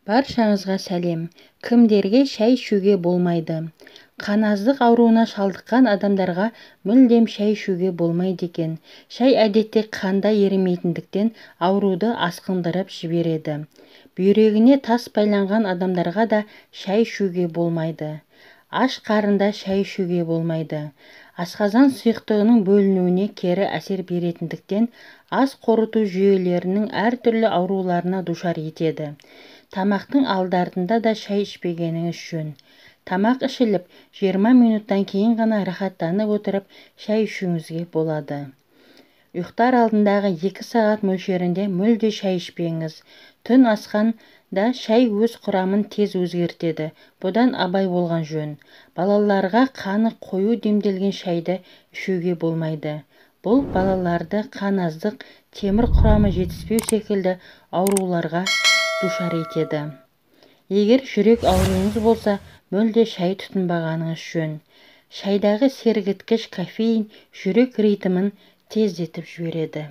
Баршаңызға сәлем. Кімдерге шай ішуге болмайды? Қаназдық ауруына шалдыққан адамдарға мүлдем шай ішуге болмайды екен. Шай әдетте қанда ерімейтіндіктен ауруды асқындырып жібереді. Бүйрегіне тас байланған адамдарға да шай ішуге болмайды. Аш қарында шай ішуге болмайды. Асқазан сұйықтығының бөлінуіне кері әсер беретіндіктен ас қорыту жүйелерінің әртүрлі ауруларына душар етеді. Тамақтың алды-артында да шай ішпегеніңіз жөн. Тамақ ішіліп, 20 минуттан кейін ғана рахаттанып отырып шай ішуіңізге болады. Ұйықтар алдындағы 2 сағат мөлшерінде мүлде шай ішпеңіз. Түн асқанда шай өз құрамын тез өзгертеді. Бұдан абай болған жөн. Балаларға қаны қою демделген шайды ішуге болмайды. Бұл балаларды қаназдық, темір құрамы жетіспеу секілді ауруларға душар етеді. Егер жүрек ауруыңыз болса, мүлде шай тұтынбағаныңыз жөн. Шайдағы сергіткіш кофеин жүрек ритмін тездетіп жібереді.